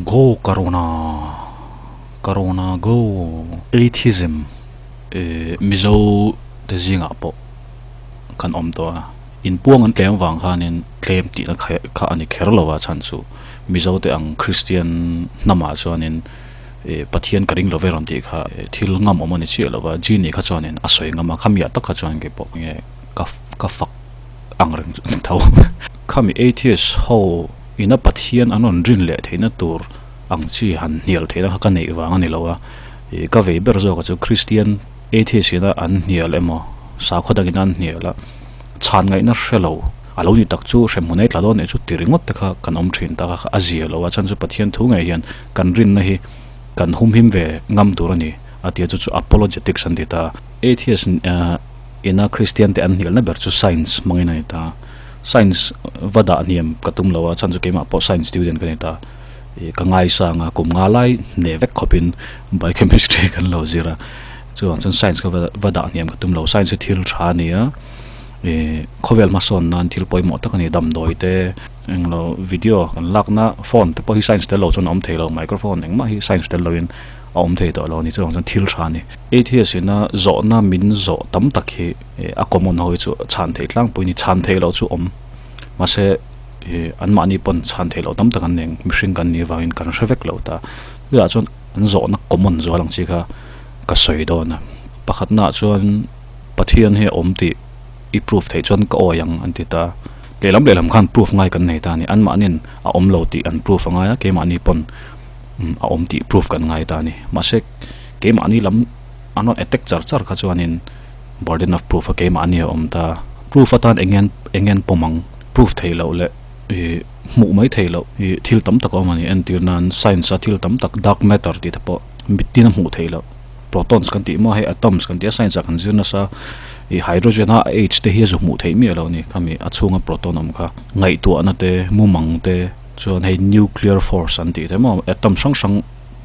Go Corona Corona go Atheism Mizo te zingah pawh kan awm tawh a, inpuang an tlem vang khanin tlem tihna kha a ni kher lo a chhan chu Mizo te ang Kristian hnamah chuanin Pathian ka ring lo ve rawn tih kha thil ngam awm a ni chiah lo va, Genie kha chuanin a sawi ngam a, khamiah tak kha chuan kei pawh nge ka fak ang reng tho. Khami atheist ho ina Pathian an rawn rin leh theihna tur ang chi han hnial theihna kha ka neih vang a ni lo a, ih ka vei ber zawk ah chu Kristian atheist ina an hnial emaw sakhaw dangin an hnial a, chhan ngaihna hre lo a lo ni tak chu hremhmun ei tla dawn nih chu ti ringawt te kha kan awm thin tak a kha a zia lo a, chhan chu Pathian thu ngei hian kan rinna hi kan humhim ve ngam tur a ni a ti a, chu chu apologetics an ti ta. Atheist ina Kristian te an hnialna ber chu science hmangin a ni ta. Science va dah hniam ka tum lo a, chhan chu keimah pawh science student ka ni ta. Ih ka ngaisang a, kum nga lai hneh vek khawpin biochemistry kan lo zir a, chuvang chuan science kha va dah hniam ka tum lo. Science hi thil tha a ni a, ih khawvel hmasawn nan thil pawimawh tak a ni. Damdawi te englo video kan lakna phone te pawh hi science tel lo chuan a awm thei lo, microphone engmah hi science tel loin a awm thei tawh lo a ni. Chuvang chuan thil tha a ni. Atheist ina zawhna min zawh tam tak hi. A common ho hi chu chhan theih tlangpui a ni, chhan theih loh chu awm mahse ih anmahni pawn chhan theih loh tam tak an nei mihring kan nih avangin kan hre vek lo ta chutah chuan an zawhna common zual ang chi kha ka sawi dawn a pakhatnaah chuan Pathian hi a awm tih i proof theih chuan ka awi ang an ti ta lehlam lehlam khan proof ngai kan nei ta a ni anmahniin a awm lo tih an proof a ngai a keimahni pawn a awm tih proof kan ngai ta a ni mahse keimahni lam an rawn attack char char kha chuanin. Burden of proof a keimahni a awm ta. Proof atan eng eng en pawm ang? Proof theih loh leh ih hmuh mai theih loh ih thil tam tak a awm a ni. Entir nan science a thil tam tak dark matter tih te pawh mittin a hmuh theih loh. Protons kan tih maw hei atoms kan tih a science ah kan zir nasa ih hydrogen a H te hi a zu hmuh theih miah loh a ni. Khami a chhunga proton awm kha ngaihtuahna te mumang te chuan hei nuclear force an tih te maw atom hrang hrang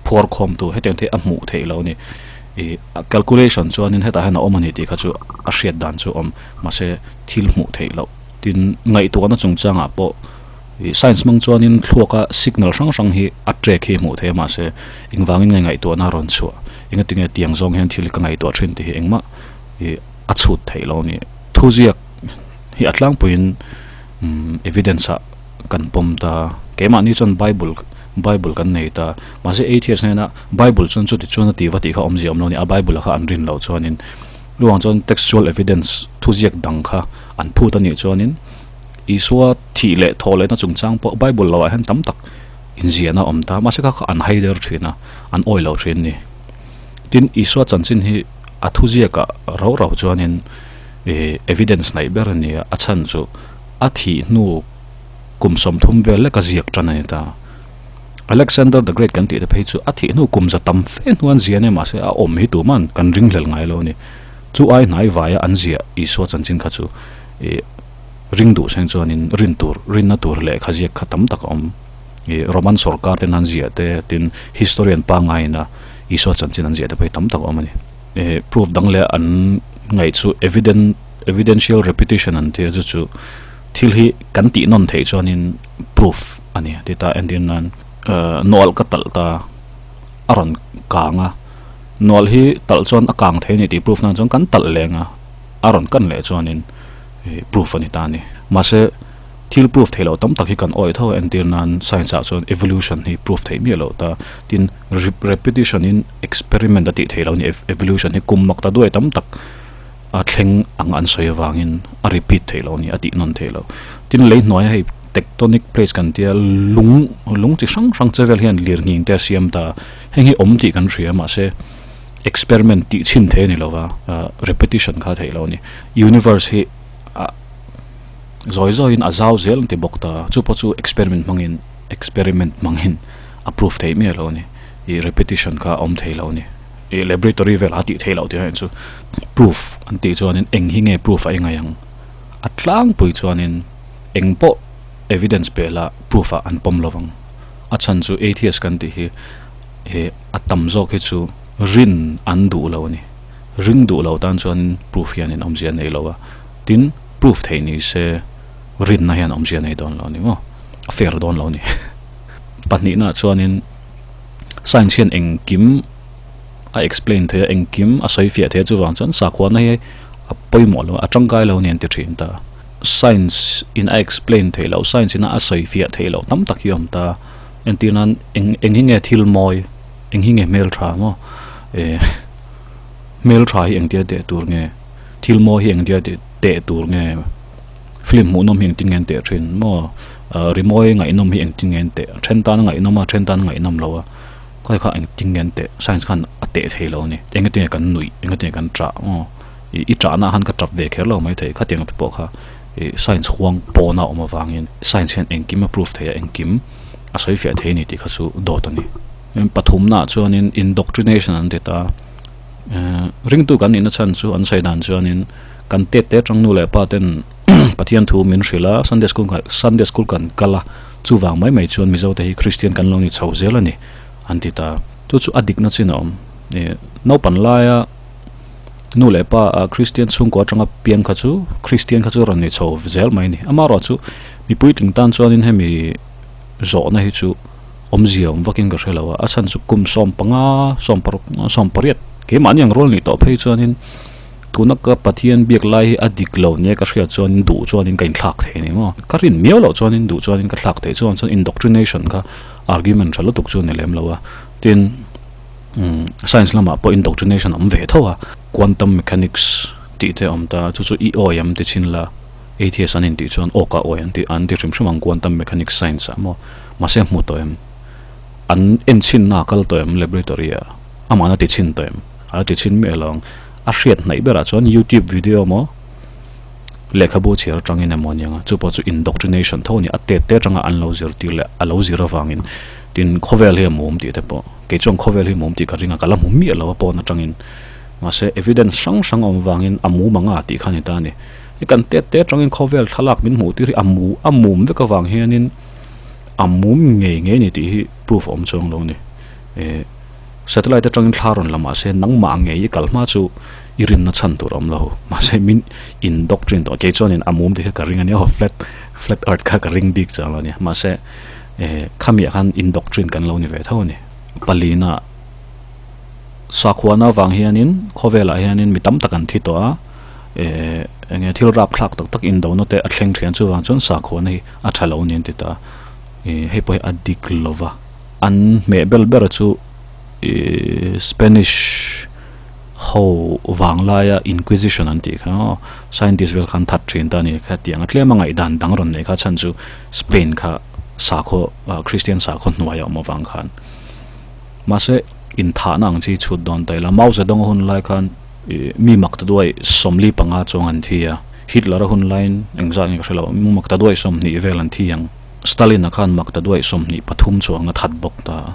phuar khawm tu hetiang te hi a hmuh theih loh a ni. Ih calculation chuanin hetah hian a awm a ni tih kha chu a hriat dan chu a awm mahse thil hmuh theih loh tin ngaihtuahna chungchangah pawh ih science hmang chuanin thluaka signal hrang hrang hi a track hi hmuh theih a mahse engvangin nge ngaihtuahna a rawn chhuah engatinge tiang zawng hian thil ka ngaihtuah thin tih hi engmah ih a chhut theih loh a ni thuziak hi a tlangpuiin umm evidence ah kan pawm ta keimahni chuan bible bible kan nei ta mahse atheist hnena bible chuan chuti chuan a ti va tih kha awmzia awm lo a ni a bible a kha an rin loh chuanin luang chuan textual evidence thuziak dang kha an phut a nih chuanin Isua thih leh thawh lehna chungchang pawh bible loah hian tam tak inziahna a awm ta mahse kha kha an hai der thin a an awi lo thin a ni tin Isua chanchin hi a thuziakah rau rau chuanin ih evidence hnaih ber a ni a a chhan chu a thih hnu kum 30 vel lek a ziak tan a ni ta. Alexander the Great kan tih te phei chu a thih hnu kum za tam fe hnu an zia nia mahse a awm hi tuman kan ringhlel ngai lo a ni. Chu ai hnai vaia an ziah Isua chanchin kha chu ih ring duh seng chuanin rin tur rinna tur lehkha ziak kha tam tak a awm. Ih Roman sawrkar ten an ziah te tin historian pangngai ina Isua chanchin an ziah te phei tam tak a awm a ni. Ih proof dang leh an ngaih chu evident evidential repetition an tia chu chu thil hi kan tih nawn theih chuanin proof a ni ti ta entir nan nawlh ka talh ta a rawn kang a nawlh hi talh chuan a kang thei a ni tih proof nan chuan kan talh leng a a rawn kan leh chuanin proof a ni ta a ni mahse thil proof theih loh tam tak hi kan awih tho a entir nan science ah chuan evolution hi proof theih miah loh ta tin repetition in experiment a tih theih loh a ni evolution hi kum mak ta duai tam tak. A thleng ang an sawi avangin a repeat theih loh a ni, a tih nawn theih loh. Tin, lei hnuaia hei tectonic plates kan tia lung lung chi hrang hrang che vel hian lirnghing te a siam ta. Heng hi awm tih kan hria mahse experiment tih chhin thei a ni lova, repetition kha a theih loh a ni. Universe hi a zawi zawiin a zau zel an ti bawk ta, chu pawh chu experiment hmangin experiment hmangin a proof theih miah loh a ni. Ih repetition kha a awm thei lo a ni. Ih laboratory vel a tih theih loh tih chu proof an tih chuanin eng hi nge proof a ingaih ang a tlangpui chuanin eng pawh evidence peh lah proof ah an pawm lovang a chhan chu atheist kan tih hi ih a tam zawk hi chu rin an duh lo a ni ring duh lo tan chuan proof hianin awmzia a nei lo a tin proof theih ni se rinna hian awmzia a nei dawn lo a ni maw a fair dawn lo a ni. Pahnihna chuanin science hian engkim a explain thei a, engkim a sawi fiah thei a, chuvang chuan sakhuana hi a pawimawh lo, a tangkai lo a ni an ti thin ta. Science in a explain theih loh, science in a sawi fiah theih loh tam tak hi a awm ta. Entir nan eng eng hi nge thil mawi, eng hi nge hmeltha maw? Eh hmeltha hi engtia teh tur nge? Thil mawi hi engtia teh tur nge? Film hmuhnawm hi engtin nge an teh thin maw? Rimawi ngaihnawm hi engtin nge an teh? A then tan a ngaihnawm a, a then tan a ngaihnawm lo a. Khawi kha engtin nge an teh? Science khan a teh thei lo a ni. Engati nge kan nuih? Engati nge kan ṭah maw? I ṭahna ah khan ka ṭap ve kher lo maithei. Khatiang te pawh kha science huang pawna awm avangin science hian engkim a proof thei a, engkim a sawi fiah thei a ni tih kha chu dawt a ni. Pathumna ah chuanin indoctrination an ti ta. Ringtu kan nihna chhan chu an sawi dan chuanin kan tet te atang nu leh pa ten Pathian thu min hrilh a, Sunday school Sunday school kan kal a, chuvang mai mai chuan Mizo te hi Kristian kan lo ni chho zel a ni an ti ta. Chu chu a dikna chin a awm. Naupan laia nu leh pa a Kristian chhungkua atanga piang kha chu Kristian kha chu rawn ni chho zel mai a ni. Amaherawh chu mipuitling tan chuanin hemi zawhna hi chu awmzia awm vakin ka hre lo a, a chhan chu kum 15, 16, 18 keimahni ang rual nih tawh phei chuanin tuna ka Pathian biak lai hi a dik lo nia ka hriat chuanin duh chuanin ka inthlak thei a ni maw? Ka rin miau loh chuanin duh chuanin ka thlak theih chuan chuan indoctrination kha argument tha lutuk chu a ni lem lo a, tin science lamah pawh indoctrination a awm ve tho a, quantum mechanics tih te a awm ta, chu chu i awi am ti chhin la. Atheist an intih chuan aw ka awi an ti an ti hrim hrim ang quantum mechanics science ah maw mahse a hmu tawh em an en chhin na a kal tawh em laboratory ah amah na ti chhin tawh em a la ti chhin miah lo ang a hriat hnaih berah chuan youtube video maw lehkhabu chhiar atangin emaw aniang a chu pawh chu indoctrination tho a ni a tet te atanga an lo zirtir leh a lo zir avangin tin khawvel hi a mum tih te pawh kei chuan khawvel hi mum tih ka ring a ka la hmu miah lo a pawn atangin mahse evidence hrang hrang a awm vangin a mum anga tih kha a ni ta a ni. I kan tet te atangin khawvel thlalak min hmuh tir hi a mu a mum vek avang hianin a mum ngei ngei a ni tih hi proof a awm chuang lo a ni. Eh satellite atangin thla rawn la mahse nangmah ngei i kal hma chu i rinna chhan tur a awm lo. Mahse min indoctrine tawh kei chuanin a mum tih kha ka ring a nia aw flat flat earth kha ka ring bik chuang lo a nia. Mahse eh khamiah khan indoctrine kan lo ni ve tho a ni. Palina sakhuana avang hianin khawvelah hianin mi tam tak an thi tawh a. Eh enge thil rap thlak tak tak indona te a thleng thian chuvang chuan sakhuana hi a tha lo a ni an ti ta. Ih hei pawh hi a dik lo va. An hmeh bel ber chu ih Spanish ho vang laia Inquisition an tih kha aw scientist vel khan that thin ta a ni kha tiang a tlem a ngaihdan dang rawn neih kha chhan chu Spain kha sakhaw Christian sakhaw hnuai a awm avang khan. Mahse inthahna ang chi chhut dawn ta ila Mao Zedong a hun lai khan Mi mak ta duai 45 chuang an thi a, Hitler a hun laiin engzat nge ka hre lo, mi mak ta duai 20 vel an thi ang. Stalin a khan mak ta duai 23 chuang a that bawk ta a,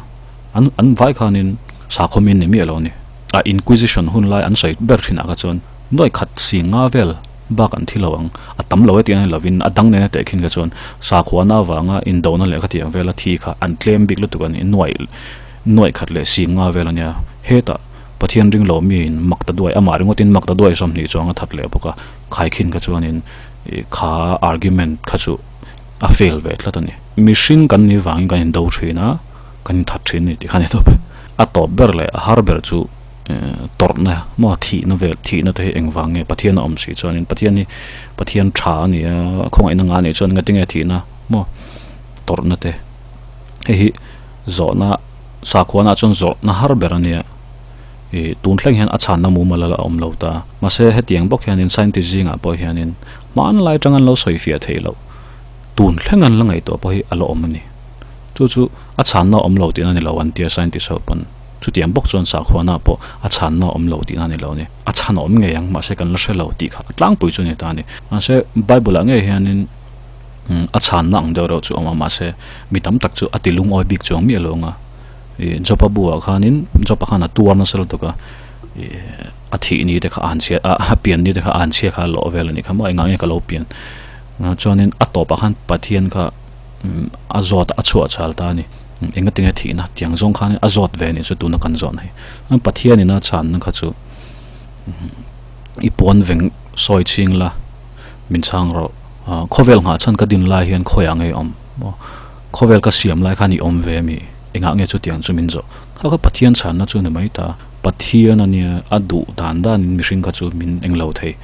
an an vai khanin sakhaw min ni miah lo a ni. A Inquisition hun lai an sawi ber thinah kha chuan nuai khat si nga vel bak an thi lo ang, a tam lo e tih a ni lovin a dang nena tehkhin kha chuan sakhuana avanga indona leh khatiang vela thi kha an tlem bik lutuk a ni, nuai nuai khat leh si nga vel a nia. Hetah. Pathian ring lo miin mak ta duai, amah ringawtin mak ta duai 20 chuang a that leh bawk a, khaikhin kha chuanin kha argument kha chu a fail ve tlat a ni. Mihring kan nih vangin kan indo thin a, kan inthat thin a ni tih kha a ni tawp. A tawp ber leh a har ber chu tawrhna maw thihna vel, thihna te hi engvang nge Pathian a awm si chuanin Pathian hi Pathian tha a ni a, khawngaihna nga a nih chuan ngatinge thihna maw tawrhna te hei hi zawhna Sakhuana chuan zawrhna har ber a nia. Ih, tun thleng hian a chhanna mumal a la awm lo ta. Mahse, hetiang bawk hianin scientist zingah pawh hianin hmanlai atang an lo sawi fiah theih loh, tun thleng an la ngaihtuah pawh hi a la awm a ni. Chu chu a chhanna awm lo tihna a ni lo an tia scientist ho pawn. Chutiang bawk chuan sakhuana pawh a chhanna awm lo tihna a ni lo a ni. A chhan a awm ngei ang, mahse kan la hre lo tih kha a tlangpui chu a ni ta a ni. Mahse, Bible-ah ngei hianin a chhanna ang deuh reuh chu a awm a, mahse mi tam tak chu a ti lungawi bik chuang miah lo ang a. Ih Job-a buah khanin Job-a khan a tuar nasa lutuk a, ih a thih ni te kha a han chhiat a a pian ni te kha a han chhia kha a lawh vel a nih kha maw engah nge ka lo pian. Chuanin a tawpah khan Pathian kha a zawt a chhuah chhal ta a ni. Engatinge thihna tiang zawng khanin a zawt ve a nih chu tuna kan zawhna hi. Pathianin a chhanna kha chu i puan veng sawi chhing la min chhang rawh. Khawvel nghah chhan ka din lai hian khawiah nge awm maw? Khawvel ka siam lai khan i awm ve ami? Engah nge chutiang chu min zawh? Kha kha Pathian chhanna chu ni mai ta. Pathian a nia, a duh dan danin mihring kha chu min englo thei,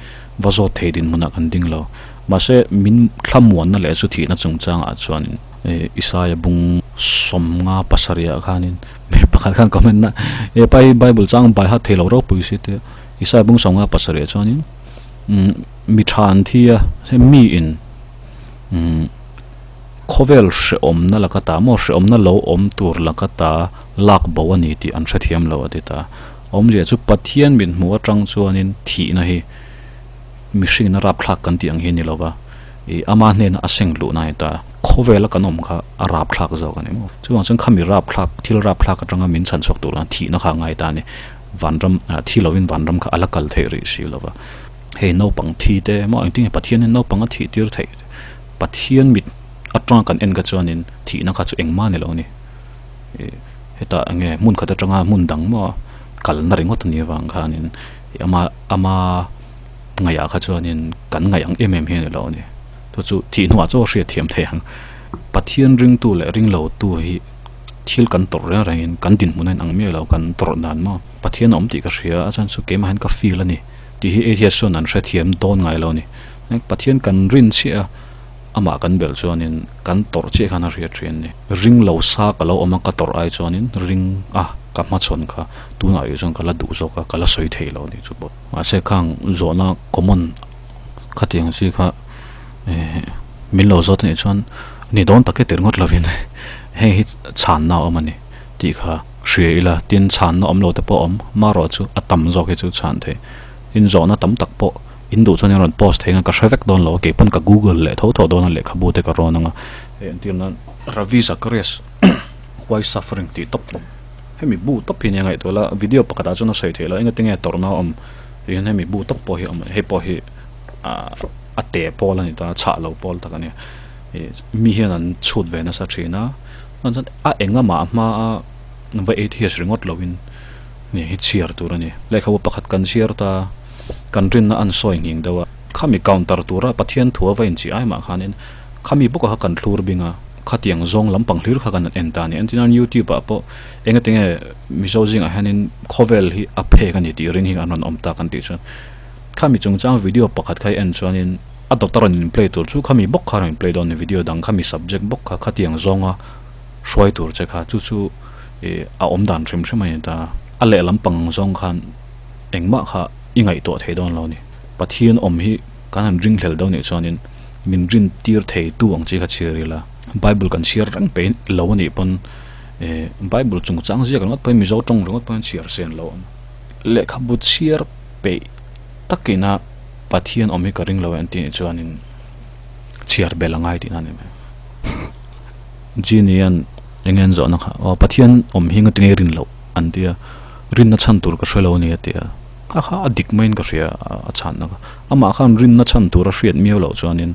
va zawt thei dinhmunah kan ding lo. Mahse, min thlamuanna leh chu thihna chungchangah chuanin Isaia bung 57 ah khanin mi pakhat khan comment na, He pa hi Bible chang bai hat thei lo ropui si tia. Isaia bung 57 ah chuanin mi tha an thi a, mi in Khawvel hrehawmna laka ta maw hrehawmna lo awm tur laka ta lak bo a ni tih an hrethiam lo a ti ta. Awmzia chu Pathian mit hmuh atang chuanin thihna hi mihringin a rapthlak kan tih ang hi a ni lova, ih ama hnena a seng luhna a ni ta. Khawvela kan awm kha a rapthlak zawk a ni maw. Chuvang chuan khami rapthlak, thil rapthlak atanga min chhan chhuak tur khan thihna kha a ngai ta a ni. Vanram, thi lovin vanram kha a la kal theih rih si lova. Hei naupang thi te maw engtin nge Pathianin naupang a thih tir theih? Pathian mit atanga kan en kha chuanin thihna kha chu engmah a ni lo a ni. Ih hetah enge hmun khat atanga hmun dang maw kalna ringawt a nih avang khanin ih ama ama ngaihah kha chuanin kan ngaih ang em em hi a ni lo a ni. Chu chu thih hnuah chaw hriat thiam thei ang. Pathian ringtu leh ringlotu hi thil kan tawrh reng rengin kan dinhmun a inang miah lo kan tawrh dan maw. Pathian a awm tih ka hria a chuan chu keimah hian ka feel a ni. Tih hi atheist chuan an hrethiam dawn ngai lo a ni. Pathian kan rin chiah a, amah kan belh chuanin kan tawrh chiah khan a hriat thin a ni. Ring lo sa ka lo awm a, ka tawrh ai chuanin ring a ka hmachhawn kha tunah rih chuan ka la duh zawk a, ka la sawi thei lo a ni chu pawh. Mahse khang zawhna common khatiang chi kha min lo zawt anih chuan ni dawn tak e tir ngawt lovin heng hi chhanna a awm a ni tih kha hria ila, tin chhanna awm lo te pawh a awm, marawh chu a tam zawk hi chu chhan theih. Tin zawhna tam tak pawh in duh chuan in rawn post thei ang a, ka hre vek dawn lo a, kei pawn ka google leh tho tho dawn a lehkhabu te ka rawn ang a, hei entir nan Ravi Zacharias Why Suffering tih tawp hemi bu tawp hi nia ngaihtuah la, video pakhat ah chuan a sawi theih loh enga tinge tawrhna a awm tih hian hemi bu tawp pawh hi a awm a ni, hei pawh hi a te pawl a ni ta a, chhah lo pawl tak a nia, ih mi hian an chhut ve nasa thin a, chuan a engamah hma a va atheist ringawt lo in. Ni hi chhiar tur a ni. Lehkhabu pakhat kan chhiar ta, kan rinna an sawi nghing deuh a. Khami counter tura Pathian thu a va inchih ai mah khanin khami bawkah kha kan thlur bing a, khatiang zawng lampang hlir kha kan en ta a ni. Entirnan YouTube ah pawh engatinge Mizo zingah hianin khawvel hi a phek a ni tih ring hi an rawn awm ta kan tih chuan khami chungchang video pakhat kha i en chuanin a dawt a rawn in play tur chu khami bawk kha a rawn in play dawn a ni. Video dang khami subject bawk kha khatiang zawnga hruai tur che kha chu chu ih a awm dan hrim hrim a ni ta. A lehlam pang zawng khan engmah kha i ngaihtuah thei dawn lo a ni. Pathian awm hi kan han ring hlel deuh nih chuanin min rin tir thei tu ang chi kha chhiar ila. Bible kan chhiar reng pei lo a nih pawn ih Bible chungchang ziak ringawt pawhin Mizo tawng ringawt pawhin chhiar sen lo a awm. Lehkhabu chhiar peih takina Pathian awm hi ka ring lo e an tih nih chuanin chhiar bel a ngai tihna a ni mai. Genie-a'n eng nge an zawhna kha, aw Pathian awm hi ngati nge rin loh an ti a, rinna chhan tur ka hre lo a ni a ti a, a kha a dik maiin ka hria a chhanna kha, amah khan rinna chhan tur a hriat miau loh chuanin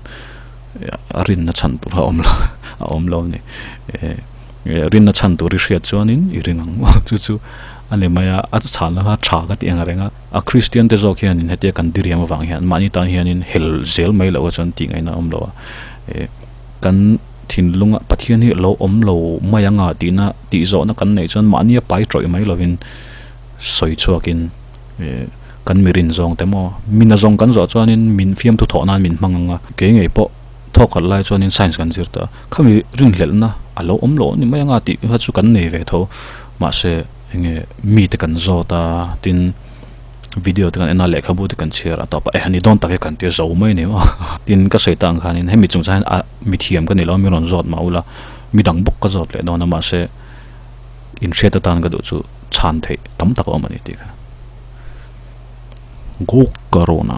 a rinna chhan tur a awm lo a awm lo a ni, rinna chhan tur i hriat chuanin i ring ang maw chu chu a ni mai a, a chhanna kha tha ka ti ang reng a, a Kristian te zawk hianin hetia kan diriam avang hian mahni tan hianin hel zel mai loh chuan tih ngaihna a awm lo a, kan. Thinlunga Pathian hi lo awm lo mai anga tihna tih zawhna kan neih chuan mahnia pai tawih mai lovin sawi chhuakin kan mi rin zawng te maw min a zawng kan zawh chuanin min fiamthu thawh nan min hmang anga kei ngei pawh thawk khat lai chuanin science kan zir ta khami rinhlelhna a lo awm lo ni mai anga tih kha chu kan nei ve tho mahse enge mite kan zawt a tin. Video te kan en a, lehkhabu te kan chhiar a tawp a, eh ni dawn tak hi kan tia zo mai a ni maw? Tin ka sawi tak ang khanin hemi chungchang hian a mithiam ka ni lo a, mi rawn zawt mah ula, midang bawk ka zawt leh dawn a mahse inhriat atan ka duh chu chhan theih tam tak a awm a ni tih kha. Go Corona.